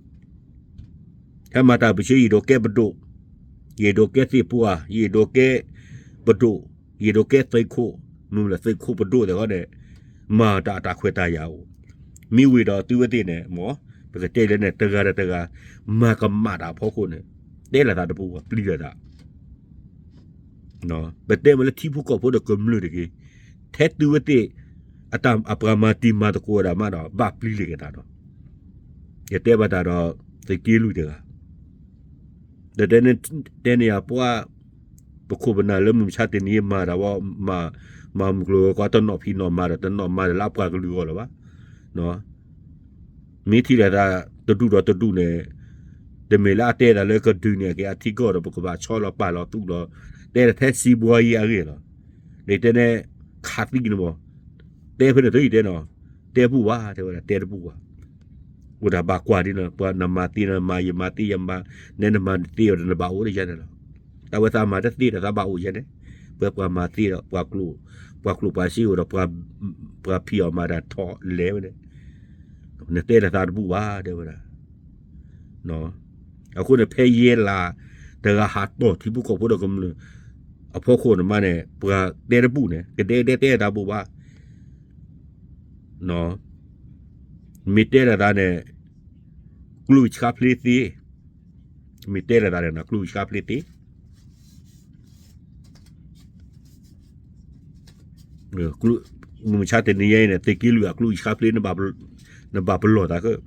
ဟဲမၤတၢ်ပၢဆှၢ ယအဲၣ်ဒိးကဲပဒိၣ်, ယအဲၣ်ဒိးကဲသ့ၣ်ပှၢ်, ယအဲၣ်ဒိးကဲပဒိၣ်, ယအဲၣ်ဒိးကဲသုးခိၣ်, မ့ၢ်လၢသုးခိၣ်ပဒိၣ်သ့ၣ်ဃီန့ၣ် မၤတၢ်တၢ်ခွဲးတၢ်ယာ်အိၣ်. မ့ၢ်ဝံၤဒီးသုဝဲသ့ၣ်န့ၣ် မ်ပကတဲလဲၣ်န့ၣ် တဂၤဒီးတဂၤ မၤကမၣ်တၢ်အဖီခိၣ်န့ၣ် တဲလီၤသးတပူၤဘၣ် ပျံၤလီၤသး ပတဲမ့ၢ်လၢထံဖိကီၢ်ဖိဒီးကမျၢၢ်တဂ့ၤ, ထဲသုဝဲသ့ၣ် အတၢ်အပှၤမၤတံၤမၤသကိးဝဲဒၣ်မးဒီး ဘၣ်ပျံၤလီၤက့ၤသးဒီး ယတဲဘၣ်တၢ်ဒီး သုးက့လွံၢ်တဂၤ ဒီးတဲန့ၢ်ယၤပှၤ ပခိၣ်ပနၢ်လၢမုၢ်မဆါတနံၤအံၤမၤတၢ်ဝဲ မၤ မၤမုၢ်ကျိၤဝဲၤကွာ်တနီၤဖံးနီၤမၤဒီး တနီၤမၤဒီးလၢအပှၤကလုာ်အဂီၢ်လၢၤဘၣ်. မ့ၢ်ထံၣ်လိာ်သးတဒူၣ်ဒီးတဒူၣ်န့ၣ် တမ့ၢ်လၢအတဲတၢ်လၢကဒုးန့ၢ်က့ၤအထံကီၢ်ဒီး ပကဘၣ်ဆီလီၤပာ်လီၤသူၣ်လီၤ တဲတၢ်ထဲစံးဘှါယဲအဂ့ၢ်လီၤ. ဒီးတဲန့ၣ် ခးသံန့ၣ်မး တဲဖဲန့ၣ်တယံာ်တဲနီၤ တဲပူၤဘၣ် တဲဝဲဒၣ် တဲတပူၤဘၣ်. အိၣ်ဒၣ်ဘၣ်ကွၢ်ဒ်န့ၣ် ပှၤနမၤသ့နမၤ ယမၤသ့ယမၤ နဲနမၤသ့ဒီးနဘၣ်အိၣ်ဒီးယၤန့ၣ်လီၤ. တၢ်ဝဲသးမၤတသ့ဒီးသးဘၣ်အိၣ်ယၤန့ၣ် ပှၤမၤသ့ဒီး ပှၤကျိၣ်ပှၤစ့အိၣ်ဒီး ပှၤဖံးအီၣ်မၤတၢ်ထီၣ်လဲၤဝဲန့ၣ် နတဲတၢ်သးတဘူၣ်ဘၣ် တဲဝဲဒၣ်. အဃိန့ၣ် ဖဲယဲလၢ တဂၤဟးတီၢ်ထံဖိကီၢ်ဖိဒီးကမျၢၢ် အဖီခိၣ်န့ၣ်မးန့ၣ် ပှၤတဲတဘူၣ်န့ၣ် ကဒဲကဒဲတဲတၢ်ဘူၣ်ဘၣ်. မ့ၢ်တဲတၢ်သးန့ၣ် ကျိၣ်ဆှါဖျ့သ့, မ့ၢ်တဲတၢ်သးန့ၣ် ကျိၣ်ဆှါဖျ့သ့ မုၢ်မဆါတနံၤညါအံၤန့ၣ် သုးက့လွံၢ်အကျိၣ်ဆှါဖျ့ နဘၣ်ပလီၢ်သးကၢ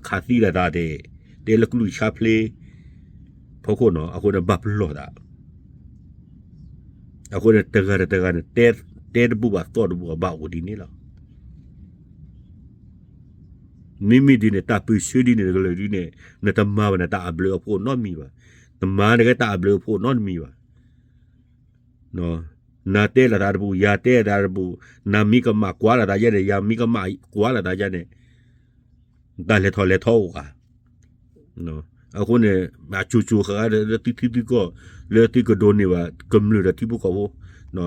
ခးသံလၢသးတဲ, တဲလၢကျိၣ်ဆှါဖျ့ ဖီခိၣ်နီၤ အဃိန့ၣ်ဘၣ်ပလီၢ်သး. အဃိန့ၣ် တဂၤဒီးတဂၤန့ၣ် တဲတဘူၣ်ဘၣ်သီၣ်တဘူၣ်ဘၣ် ဘၣ်အိၣ်ဒ်န့ၣ်လီၤ. မ့မ့ၢ်ဒ်န့ၣ် တၢ်ပၢၢ်ဆၢဒ်န့ၣ် တကလုာ်ဒ်န့ၣ် နတမၤဘၣ်နတၢ်အဘျုးအဖှိၣ်နီတမံၤဘၣ်. နမၤနကဲတၢ်အဘျုးအဖှိၣ်နီတမံၤဘၣ်. နတဲလီၤသးတဘူၣ် ယၤတဲလီၤသးတဘူၣ်, နမ့ၢ်ကမၣ်ကွၢ်လီၤသးယါန့ၣ် ယၤမ့ၢ်ကမၣ်ကွၢ်လီၤသးယါန့ၣ် တၢ်လဲၤထီၣ်လဲၤထီအိၣ်ဧါ. အဃိန့ၣ် အကၠိကၠိဃာ်လၢသုထံသုကီၢ် လၢသုကဒိးန့ၢ်ဘၣ်ကမျၢၢ်ဒီးထံဖိကီၢ်ဖိ,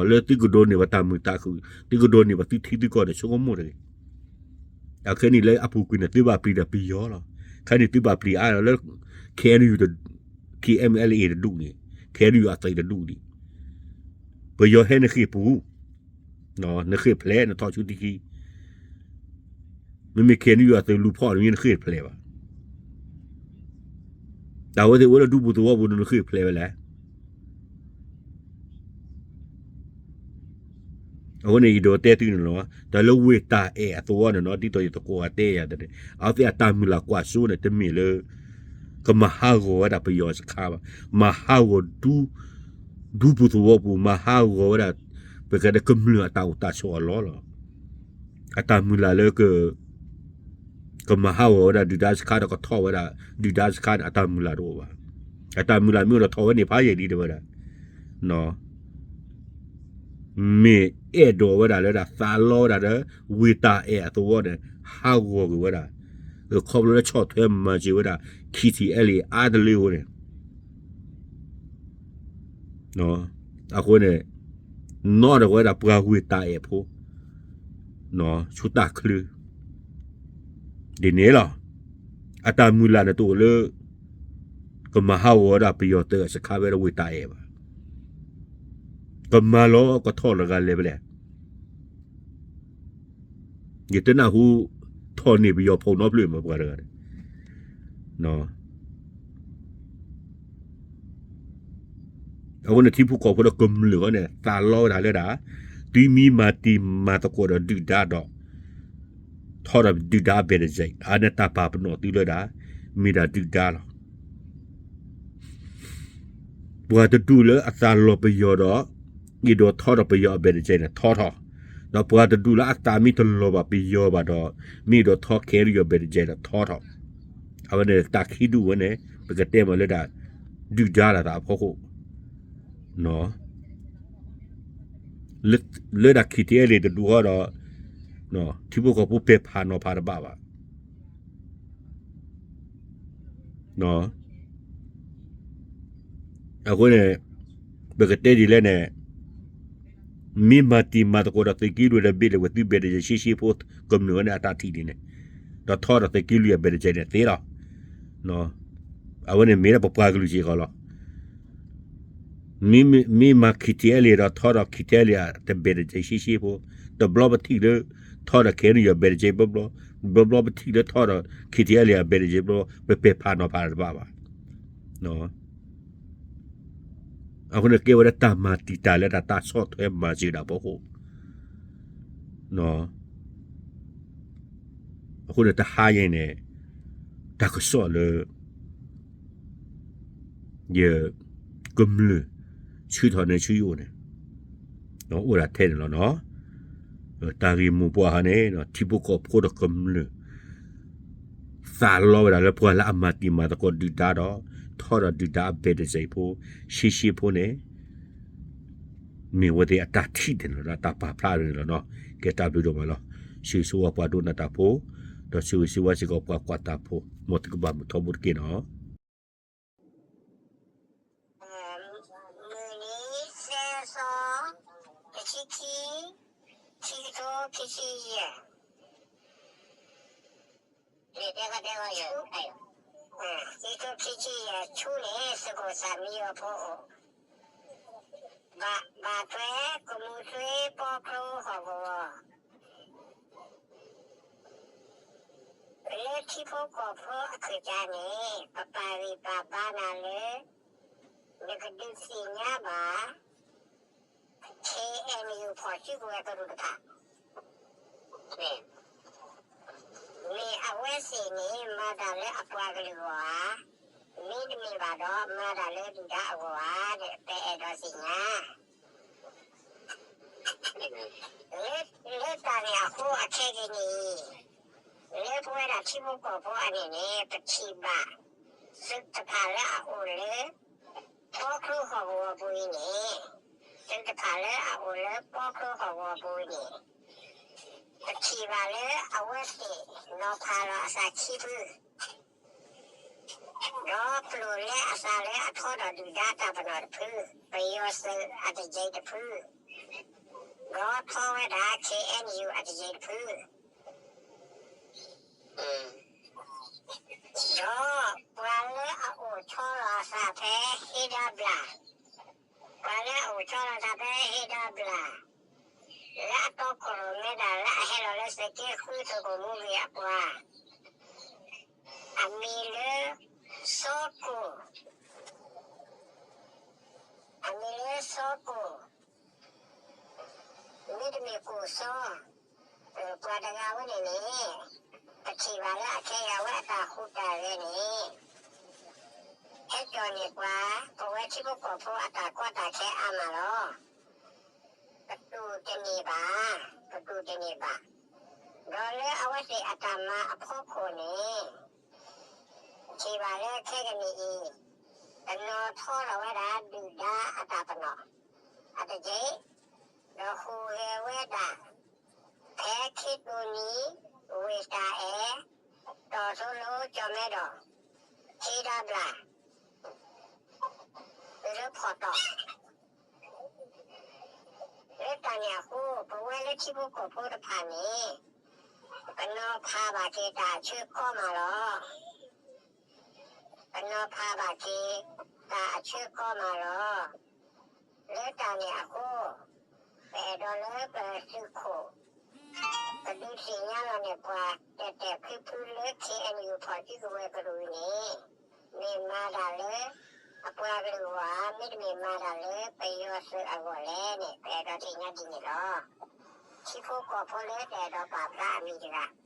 လၢသုကဒိးန့ၢ်ဘၣ်တၢ်မုာ်တၢ်ခုၣ် သုကဒိးန့ၢ်ဘၣ်သုထံသုကီၢ်န့ၣ် ဆိကမိၣ်တဂ့ၤ. အခဲအံၤလၢအပူၤကွံာ်န့ၣ် သုဘၣ်ပျံၤဒီးပယီၤလီၤ. ခဲအံၤန့ၣ်သုဘၣ်ပျံၤအါလီၤလၢ KNU KNLA တဒူၣ်န့ၣ် KNU အသုးတဒူၣ်န့ၣ် ပယီၤဟဲနဃ့ၢ်ပူၤ နဃ့ၢ်ဖျဲး နထီၣ်ဆူတခံ, မ့မ့ၢ် KNU အသုးလူၤဖီၣ်န့ၣ် နဃ့ၢ်တဖျဲးဘၣ်. တၢ်ဝဲသ့ၣ်အိၣ်လၢဒူပူၤသဝီပူၤန့ၣ် နဃ့ၢ်တဖျဲးဝဲလဲၣ်. အဃိန့ၣ် ယဒိးတဲသုန့ၣ်လီၤ. တၢ်လၢဝ့ၢ်တၢ်အဲၣ်အသဝီန့ၣ်နီၤ ဒ်သိးယသကိးဂၤတဲယၤန့ၣ် အဝဲသ့ၣ်အတၢ်မုၢ်လၢ်ကွၢ်စိန့ၣ် တမ့ၢ်လၢ ကမၤဟးဂီၤဝဲဒၣ်ပယီၤစခါဘၣ်. မၤဟးဂီၤဒူ ဒူပူၤသဝီပူၤ မၤဟးဂီၤဝဲဒၣ် ပကတဲကမျၢၢ်အတၢ်အိၣ်တၢ်ဆိးအလီၢ်လီၤ. အတၢ်မုၢ်လၢ်လၢက ကမၤဟးဂီၤဝဲဒၣ်ဒုၣ်ဒါစခါဒီးကထီၣ်ဝဲဒၣ် ဒုၣ်ဒါစခါန့ၣ် အတၢ်မုၢ်လၢ်တအိၣ်ဘၣ်. အတၢ်မုၢ်လၢ်မ့ၢ်အိၣ်ဒီးထီၣ်ဝဲန့ၣ်ဖးယံာ်ဒံးတဲဝဲဒၣ် မ့ၢ်အဲၣ်ဒိးဝဲဒၣ်လၢဒၣ်သးလီဝဲဒၣ်လၢ ဝ့ၢ်တၢ်အဲၣ်အသဝီန့ၣ် ဟးဂီၤက့ၤဝဲဒၣ် ခီဖျိလၢဆီၣ်ထွဲမၤစၢၤဝဲဒၣ် KTLA အါတလၢအဃိန့ၣ် အဃိန့ၣ် နီၣ်ဒီးဝဲဒၣ်ပှၤဝ့ၢ်တၢ်အဲၣ်ဖိ ဆူတၢ်ချၢ ဒ်န့ၣ်လီၤ. အတၢ်မုၢ်လၢ်န့ၣ်တအိၣ်လၢ ကမၤဟးဂီၤဝဲဒၣ်ပယီၤသုးအစခါဝဲဒၣ်ဝ့ၢ်တၢ်အဲၣ်ဘၣ်. ကမၤလီၤကထီၣ်လၢဂၤလဲၤဖဲလဲၣ် ယတနၢ်ဟူ ထီၣ်န့ၢ်ပယီၤဖိနီတဖျၢၣ်မ့ၢ်ပှၤတဂၤန့ၣ် အဃိန့ၣ် ထံဖိကီၢ်ဖိဒီးကမျၢၢ်ဃီန့ၣ် သးလီဝဲဒၣ်လၢဒၣ် သုမ့ၢ်မၤတံၤမၤသကိးဒီးဒုၣ်ဒါဒီး ထီၣ်ဒီးဒုၣ်ဒါအဘဲၣ်တယဲၢ် အန့ၣ်တၢ်ပာ်ပနီၣ်သုလၢဒၣ် မ့ၢ်ဒၣ်ဒုၣ်ဒါလီၤ. ပှၤတဒူၣ်လၢအသးလီၤပယီၤဒီး အဲၣ်ဒိးထီၣ်ဒီးပယီၤအဘဲၣ်တယဲၢ်န့ၣ် ထီၣ်ထီၣ်, ဒီးပှၤတဒူၣ်လၢအသးမ့ၢ်တလီၤဘၣ်ပယီၤဘၣ်ဒီး မ့ၢ်အဲၣ်ဒိးထီၣ် KNU အဘဲၣ်တယဲၢ်ဒီးထီၣ်ထီၣ်, အဝဲန့ၣ်တၢ်ခံဒူၣ်ဝဲန့ၣ် ပကတဲမ့ၢ်လၢဒၣ် ဒုၣ်ဒါလီၤသးအဖီခိၣ် လၢဒၣ် KTLA တဒူၣ်ဃီဒီး ထံဖိကီၢ်ဖိပဲာ်ဖးနီၤဖးတဘၣ်ဘၣ်. အဃိန့ၣ် အဃိန့ၣ် ပကတဲဒ်လဲၣ်န့ၣ် မ့ၢ်မၤတံၤမၤသကိးဒီးသုးက့လွံၢ်ဒီးဘ့ၣ်ဒီးဝဲသုးဘဲၣ်တယဲၢ်ရှဲရှဲဖိ ကမျၢၢ်ဝဲန့ၣ်အတၢ်ထံၣ်ဒ်န့ၣ် ဒီးထီဒီးသုးက့လွံၢ်အဘဲၣ်တယဲၢ်န့ၣ်သ့လီၤ. အဝဲန့ၣ်မ့ၢ်ဒၣ်ပပှၤကလုာ်စ့ၢ်ကီးလီၤ. မ့ၢ်မၤ ခ့ထံအဲလ့ၣ် ဒီးထီဒီး ခ့ထံအဲလ့ၣ် တဘဲၣ်တယဲၢ်ရှဲရှဲဖိ တဘျီပထံၣ်လၢ ထီဒီး ခ့အဲၣ်ယူၣ် အဘဲၣ်တယဲၢ်ဘျီဘျီ ဘျီဘျီပထံၣ်လၢထီဒီး ခ့ထံအဲလ့ၣ် အဘဲၣ်တယဲၢ်ဘျီ ပပဲာ်ဖးနီၤဖးတဘၣ်ဘၣ်. အဃိန့ၣ်ကဲဝဲဒၣ်တၢ်မၤတံာ်တာ်လၢတၢ်တၢ်ဆီၣ်ထွဲမၤစၢၤဒၣ်ဖီခိၣ် အဃိန့ၣ်တဟါအံၤန့ၣ် တၢ်ကစီၣ်လၢ ယကမျၢၢ် ဆၢထီၣ်န့ၣ်ဆူယအိၣ်န့ၣ် အိၣ်ဒၣ်ထဲန့ၣ်လီၤနီၤ. တၢ်ဂ့ၢ်မိၢ်ပှၢ်ဟါန့ၣ် ထံဖိကီၢ်ဖိဒီးကမျၢၢ် သးလီဝဲဒၣ်လၢပှၤလၢအမၤတံၤမၤသကိးဒုၣ်ဒါဒီး ထီဒီးဒုၣ်ဒါအဘဲၣ်တယဲၢ်ဖိ ရှဲရှဲဖိန့ၣ် မ့ၢ်ဝဲသ့ၣ်အတၢ်ထံၣ်န့ၣ်လီၤ တၢ်ပာ်ဖျါန့ၣ်လီၤနီၤ. ကဲတၢ်ဘျုးဒိၣ်မးလီၤ. ဆၢဂ့ၤဆၢဝါပှၤဒိကနၣ်တၢ်ဖိ ဒီးဆၢဂ့ၤဆၢဝါစ့ၢ်ကီးပှၤကွၢ်တၢ်ဖိ မ်သုကဘၣ်မုာ်ထီဘိတက့ၢ်နီၤ. မုၢ်နံၤသၢသီ တဆံခံ ခံကထိခံဆံယဲၢ် ခံကထိခံဆံယဲၢ်ဆူန့ၣ် သုးခိၣ်သးမံအီၤဖိအိၣ် ဘၣ်ထွဲ ကမူၤသွ့ပီချိဟီၣ်ကဝီၤ လၢထံဖိကီၢ်ဖိအခွဲးအယာ်န့ၣ် ပပာ်ဂံၢ်ပာ်ဘါနၤလၢ နကဒုးသ့ၣ်ညါဘၣ် ခ့ၣ်အဲၣ်ယူၣ် ဖီၣ်စုကဝဲၤကရူၢ်တဖၣ် မ့ၢ်အဝဲသ့ၣ်န့ၣ် မၤတၢ်လၢအပှၤကလုာ်အဂီၢ်ဧါ, မ့တမ့ၢ်ဘၣ်ဒီး မၤတၢ်လၢဒုၣ်ဒါအဂီၢ်ဧါန့ၣ် ပအဲၣ်ဒိးသ့ၣ်ညါ လၢတၢ်န့ၣ်အဃိအခဲကနံၣ်အံၤ လၢပဝဲဒၣ်ထံဖိကီၢ်ဖိအန့ၣ်န့ၣ် ပထံၣ်ဘၣ် သုးတဖၣ်လၢအအိၣ်လၢ ပီချိဟီၣ်ကဝီၤပူၤအံၤန့ၣ်, သုးတဖၣ်လၢအအိၣ်လၢပီချိဟီၣ်ကဝီၤပူၤအံၤန့ၣ် ပထံၣ်ဘၣ်လၢအဝဲသ့ၣ်နီၤဖးလီၤအသးခံဖု ဒီးပျိာ်လၢအသးလၢအထီထီၣ်ဒုၣ်ဒါတၢ်ပနီၣ်တဖု, ပယီၤသုးအတယံၤတဖု, ဒီးထီဝဲဒၣ် ခ့ၣ်အဲၣ်ယူၣ် အတယံၤတဖု, ဒီးပှၤလၢအအိၣ်ဆီလီၤအသးဖဲဟ့ဒၢဘျၣ်, ပှၤလၢအအိၣ်ဆီလီၤအသးဖဲဟ့ဒၢဘျၣ် လၢအတီခိၣ်ရိၣ်မဲတၢ်လၢအဟဲလီၤလၢသုးက့ဃု သုးခိၣ်မူဂ့ၢ်အပှၤ, အမံၤလၢ စီကိၣ်, အမံၤလၢစီကိၣ်, မ့တမ့ၢ်ကိၣ်စီ, ပှၤတဂၤဝဲန့ၣ်န့ၣ် ပထံၣ်ဘၣ်လၢအခဲအံၤအဝဲအတၢ်ဟူးတၢ်ဂဲၤန့ၣ် ဟဲကၠီၣ်န့ၢ်ပှၤ ပဝဲထံဖိကီၢ်ဖိအတၢ်ကီတၢ်ခဲအါမးလီၤ. ပတူၢ်တန့ၢ်ဘၣ်, ပတူၢ်တန့ၢ်ဘၣ်. ဒီးလၢအဝဲသ့ၣ်အတၢ်မၤအဖီခိၣ်န့ၣ် ထံၣ်ဘၣ်လၢခဲကနံၣ်အံၤ တနီၤထီထီၣ်ဝဲဒၣ်ဒုၣ်ဒါအတၢ်ပနီၣ် အတက့ၢ်, ဒီးဟူးဂဲၤဝဲဒၣ် ဖဲခ့တိၢ်နံၤ ဝ့ၢ်တၢ်အဲၣ် တီၢ်သိလိ ကၠီၣ်မဲဒီး ဟ့ဒၢဘျၣ် လၢဖီၣ်တီၢ် လၢတၢ်န့ၣ်အဃိ ပဝဲလၢထံဖိကီၢ်ဖိတဖၣ်န့ၣ် ပနီၤဖးဘၣ်က့ၤတၢ်အဆၢကီးမးလီၤ. ပနီၤဖးဘၣ်က့ၤတၢ်အဆၢကီးမးလီၤ. လၢတၢ်န့ၣ်အဃိ ပအဲၣ်ဒိးလၢပသုးခိၣ် ပဒုးသ့ၣ်ညါလီၤန့ၢ်ပှၤ တဲာ်တဲာ်ဖျုဖျုလၢ ခ့ၣ်အဲၣ်ယူၣ် ဖီၣ်စုကဝဲၤကရူၢ်အံၤန့ၣ် မ့ၢ်မၤတၢ်လၢ အပှၤကလုာ်အဂီၢ်ဧါ, မ့တမ့ၢ်မၤတၢ်လၢပယီၤသုးအဂီၢ်လဲၣ်န့ၣ် ပအဲၣ်ဒိးသ့ၣ်ညါဒ်န့ၣ်လီၤ. ထံဖိကီၢ်ဖိလၢတအဲၣ်ဒိးပာ်ဖျါအမံၤတဂၤ